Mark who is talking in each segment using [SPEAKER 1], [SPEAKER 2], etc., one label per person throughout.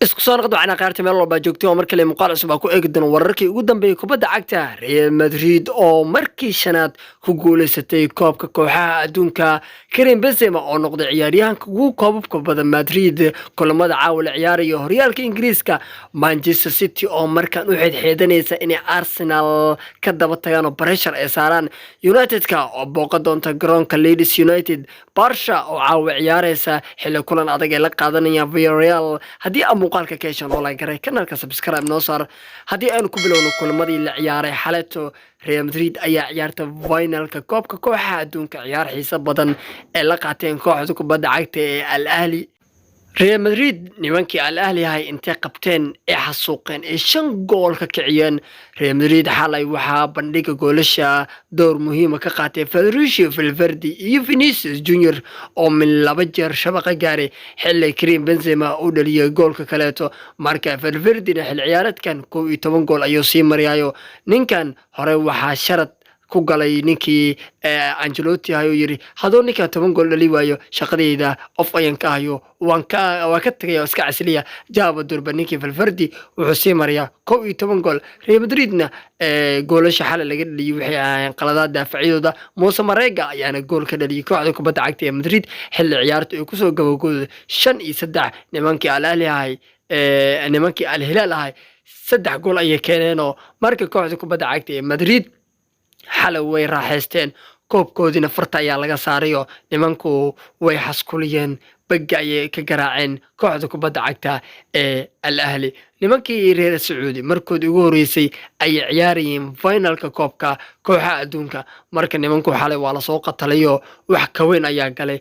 [SPEAKER 1] Isku soo noqod waxaana qaarta meel walbaa joogtay oo mar kale muuqaal cusub aa ku eegi doono wararkii ugu dambeeyey kubadda cagta. Real Madrid oo markii shanaad ku guuleysatay koobka kooxaha adduunka, Karim Benzema oo noqday ciyaaryahanka ugu koobabka badan Madrid, kulamada caawa la ciyaaraya horyaalka Ingiriiska, Manchester City oo markaan u xeedxeedanaysa inay Arsenal ka daba tagaan oo pressure ay saaraan, United-ka oo booqa doonta garoonka Leeds United, Barca oo caawa ciyaaraysa xilli kulan adag ay la qaadanayaan Villarreal. Haddii aad muuqaalka ka heshaan, oo like garay kanaalka, subscribe noo saar. Haddii aynu ku bilowno kulamadii la ciyaaray xaleto, Real Madrid ayaa ciyaarta finalka koobka kooxaha adduunka, ciyaar xiiso badan ee la qaateen kooxda kubadda cagta ee Al Ahli. Real Madrid nimankii Al Ahli ahay intay qabteen ee xasuuqeen ee shan gool ka kiciyeen. Real Madrid xalay waxaa bandhiga goolasha door muhiima ka qaatay Federico Valverde iyo Vinicius Junior oo min laba jeer shabaqa gaaray, xilli Karim Benzema uu dhaliyay goolka kaleeto. Marka Valverdena xil ciyaareedkan 11 gool ayuu sii maryayo. Ninkan hore waxaa sharad ku galay ninkii Ancelotti ahay oo yiri, hadduu ninkan 10 gool dhali waayo, shaqadeyda off ayaan ka hayo, waan ka tagaya oo iska casiliya. Jaaba durba ninkii Valverde wuxuu sii marayaa 11 gool. Real Madridna goolasha xalay laga dhaliyay waxay ahaayeen qaladaad daafacyadooda. Moussa Marega ayaana gool ka dhaliyay kooxda kubadda cagta ee Madrid, xilli ciyaarta ay kusoo gabagooday 5-3. Nimankii Al Ahli ahay, nimankii Al Hilaal ahay, saddex gool ayay keeneenoo marka kooxda kubadda cagta ee Madrid xalay way raaxaysteen, koobkoodiina farta ayaa laga saarayo. Nimanku way xaskuliyeen, bagga ayay ka garaaceen kooxda kubadda cagta ee Al Ahli. Nimankii reer Sacuudi markoodii ugu horeysay ayay ciyaarayeen finalka koobka kooxaha adduunka. Marka nimanku xalay waa lasoo qatalayoo wax kaweyn ayaa galay.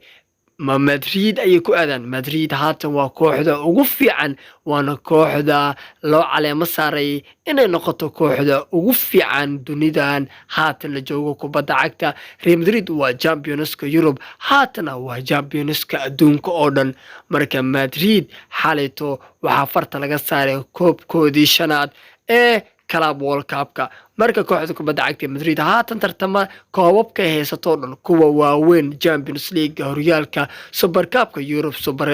[SPEAKER 1] Ma Madrid ayay ku aadaan? Madrid haatan waa kooxda ugu fiican, waana kooxda loo caleemo saaray inay noqoto kooxda ugu fiican dunidan haatan la joogo kubadda cagta. Real Madrid waa championska Yurub, haatana waa championska adduunka oo dhan. Marka Madrid xalayto waxaa farta laga saaray koobkoodii shanaad ee Club World Cupka. Marka kooxda kubadda cagta Madrid haatan tartama koobabka ay haysato dhan, kuwa waaweyn, Champions League, horyaalka, Super Cupka Yurub, Super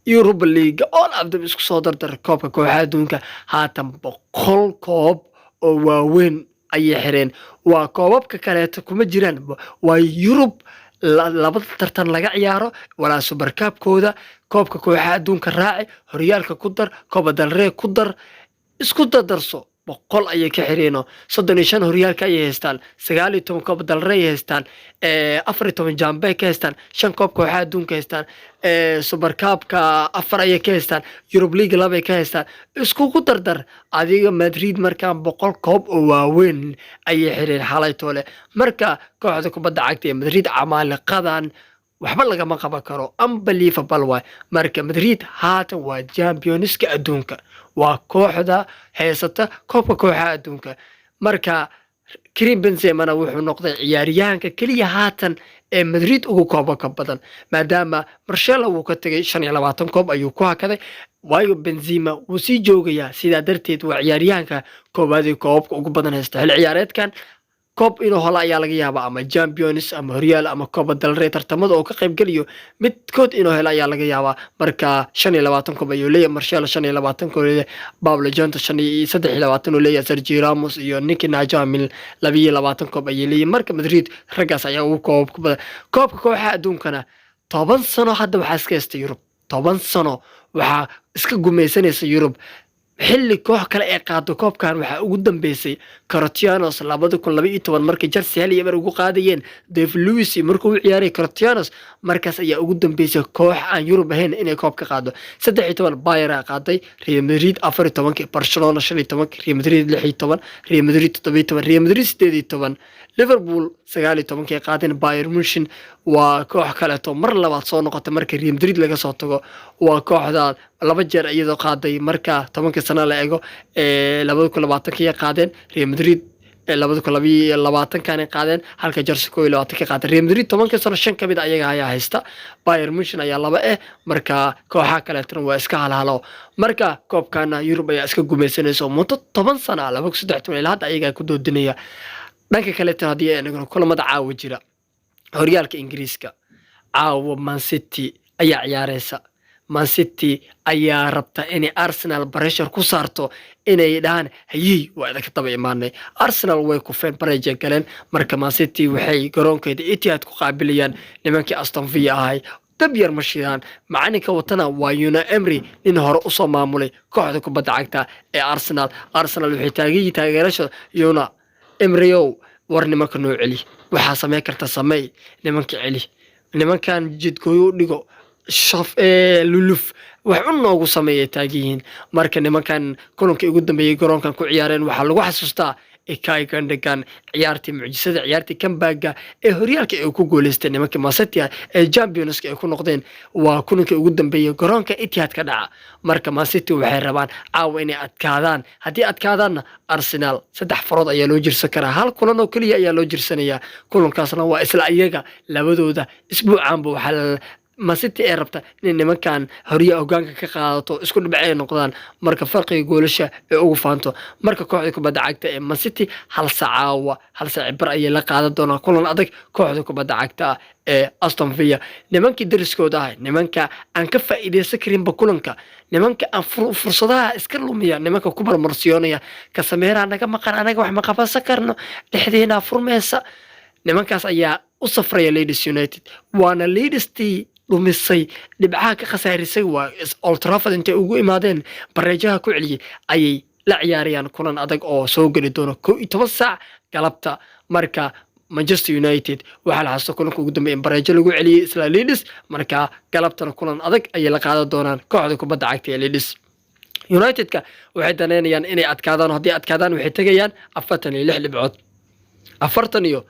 [SPEAKER 1] Europa League, all of them, isku soo dardar koobka kooxaha adduunka, haatan 100 koob oo waaweyn ayay xireen. Waa koobabka kaleeto kuma jiraan, waa Yurub labada tartan laga ciyaaro, walaa Super Cupkooda, koobka kooxaha adduunka raaci, horyaalka ku dar, Copa del Rey ku dar, isku dardarso, 100 ayay ka xireenoo 35 horyaalka ayay haystaan, 19 Copa del Rey haystaan, 14 jambey ka haystaan, shan koob kooxaha adduunka haystaan, Super Cupka afar ayay ka haystaan, Europe League labay ka haystaan, iskugu dardar adiga. Madrid markaan 100 koob oo waaweyn ayay xireen xalay toole. Marka kooxda kubadda cagta ee Madrid camaaliqadan waxba lagama qaban karo, unbelievable waay. Marka Madrid haatan waa championska adduunka, waa kooxda haysata koobka kooxaha adduunka. Marka Karim Benzemana wuxuu noqday ciyaaryahanka keliya haatan ee Madrid ugu koobabka badan, maadaama Marcelo wuu ka tegay, 25 koob ayuu ku hakaday, waayo Benzema wuu sii joogayaa. Sidaa darteed waa ciyaaryahanka koowaad ee koobabka ugu badan haysta. Xilli ciyaareedkan koob inuu holo ayaa laga yaabaa, ama Champions ama horyaal ama Copa del Rey, tartamada oo ka qaybgeliyo midkood inuu helo ayaa laga yaabaa. Marka 25 koob ayuu leeyahay. Marcelo 25 koob leeyahay, Pablo Jonto shan iyo 23 uu leeyahay, Sergio Ramos iyo ninkii Nacho Amil 22 koob ayay leeyihin. Marka Madrid raggaas ayaa ugu koobab ku badan. Koobka kooxaha adduunkana 10 sano hadda waxaa iska haysta Yurub, 10 sano waxaa iska gumaysanaysa Yurub. Xilli koox kale ee qaado koobkan waxaa ugu dambeysay Corinthians 2012, markay Chelsea 1-0 ugu qaadayeen. Dave Lewis markuu u ciyaaray Corinthians, markaas ayaa ugu dambeysay koox aan Yurub ahayn inay koob ka qaado. 13 Bayern qaaday, Real Madrid 14-kii, Barcelona 15-kii, Real Madrid 16, Real Madrid 17, Real Madrid 18, Liverpool 19-kii qaadeen. Bayern Munchen waa koox kaleeto mar labaad soo noqotay marka Real Madrid laga soo tago, waa kooxda laba jeer iyadoo qaaday. Marka 10-kii sano la eego, 2020-kii qaadeen, Real Madrid 2022-kanay qaadeen, halka Chelsea 21-kii qaadeen. Real Madrid 10-kii sano shan ka mid ayaga ayaa haysta, Bayern Munchen ayaa laba eh. Marka kooxaha kaleetona waa iska halhalo. Marka koobkana Yurub ayaa iska gumaysanaysa muddo 10 sana, 2013 ilaa hadda ayagaa ku doodinaya. Dhanka kaleeto, haddii aynu kulamada caawa jira, horyaalka Ingiriiska caawa Man City ayaa ciyaareysa. Man City ayaa rabta inay Arsenal pressure ku saarto, inay dhahaan: "Hayey, waa idinka daba imaanay." Arsenal way kufeen, bareja galeen. Marka Man City waxay garoonkeeda Etihad ku qaabilayaan nimankii Aston Villa ahay. Dab yar ma shidaan. Macalinka watana waa Unai Emery, nin hore usoo maamulay kooxda kubadda cagta ee Arsenal. Arsenal waxay taagan taageerasha: "Unai Emeryow, war nimanka noo celi. Waxaa sameyn karta sameey, nimanka celi, nimankan jidgooyo u dhigo, shaf luluf wax u noogu sameeyay," taagan yihiin. Marka nimankan kulankii ugu dambeeyey garoonkan ku ciyaareen waxaa lagu xasuustaa Ilkay Gundogan, ciyaartii mucjisada, ciyaartii comeback-ga ee horyaalka ay ku guuleysteen nimankii Man City ee championska ay ku noqdeen. Waa kulankii ugu dambeeyey garoonka Etihad ka dhaca. Marka Man City waxay rabaan caawa inay adkaadaan. Haddii adkaadaanna, Arsenal saddex farood ayaa loo jirsan karaa. Hal kulan oo keliya ayaa loo jirsanayaa, kulankaasna waa isla iyaga labadooda. Isbuucanba waxaa Man City ee rabta inay nimankan horya hogaanka ka qaadato, isku dhibce ay noqdaan, marka farqiga goolasha ay ugu faanto. Marka kooxda kubadda cagta ee Man City hal sacaawa, hal saaci bar ayay la qaadan doonaan kulan adag kooxda kubadda cagta ee Aston Villa, nimankii dariskooda ah, nimanka aan ka faa'iideysan karinba kulanka, nimanka aan fursadaha iska lumiya, nimanka ku marmarsiyoonaya Casemiro-ha naga maqan, anaga wax ma qabansan karno, dhexdeena furmeysa. Nimankaas ayaa u safraya Leeds United, waana Leedstii dhumisay dhibcaha, ka khasaarisay waa Old Trafford intay ugu imaadeen bareejaha ku celiyey ayay la ciyaarayaan kulan adag oo soo geli doono 11 saac galabta. Marka Manchester United waxaa la xasuusta kulanka ugu dambeeya in bareejo lagu celiyey isla Leeds. Marka galabtana kulan adag ayay la qaadan doonaan kooxda kubadda cagta ee Leeds United-ka. Waxay daneynayaan inay adkaadaan. Haddii adkaadaan, waxay tegayaan 46 dhibcood, 46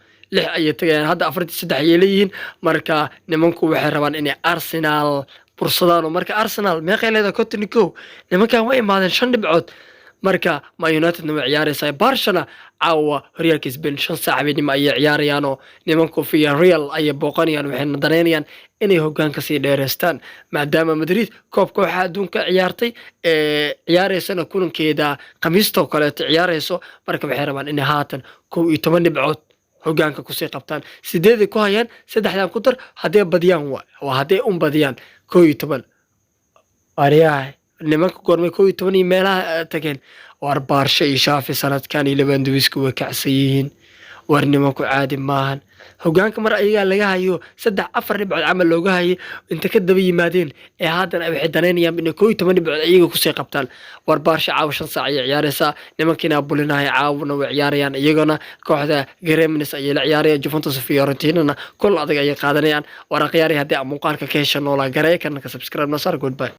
[SPEAKER 1] ayay tegayaan. Hadda 43 ayay leeyihiin. Marka nimanku waxay rabaan inay Arsenal bursadaan. Oo marka Arsenal meeqay leedahay? 51. Nimankan way imaadeen shan dhibcood. Marka Ma Unitedna way ciyaaraysaa. Barshana caawa horyaalka Spain 5 saac habeenimo ayay ciyaarayaanoo nimanku Real ayay booqanayaan. Waxayna daneynayaan inay hogaanka sii dheereystaan, maadaama Madrid koob kooxa adduunka ciyaartay ee ciyaareysana kulankeeda Khamiistoo kaleeto ciyaareyso. Marka waxay rabaan inay haatan 11 dhibcood hogaanka kusii qabtaan. Sideeday ku hayaan, saddexdan ku dar. Hadday badiyaan, waa hadday un badiyaan, 11. Aryaha, nimanka goormay 11 iyo meelaha tageen? War Baarsha iyo Xavi sanadkan iyo Lewandowski way kacsan yihiin. War nimanku caadi maahan. Hogaanka mar ayagaa laga hayo, saddex afar dhibcood camal looga hayay, inta ka daba yimaadeen ee haddana waxay danaynayaan inay 11 dhibcood iyaga kusii qabtaan. War Baarsha caawa 5 saac ayay ciyaaraysaa. Nimankiina bulinahay caawna way ciyaarayaan, iyagona kooxda Cremonese ayay la ciyaarayaan. Juventus, Fiorentinana kul adag ayay qaadanayaan. War akhyaari, haddii aan muuqaalka ka hesha noolaa gareey kanaka subscribe nasar. Goodbye.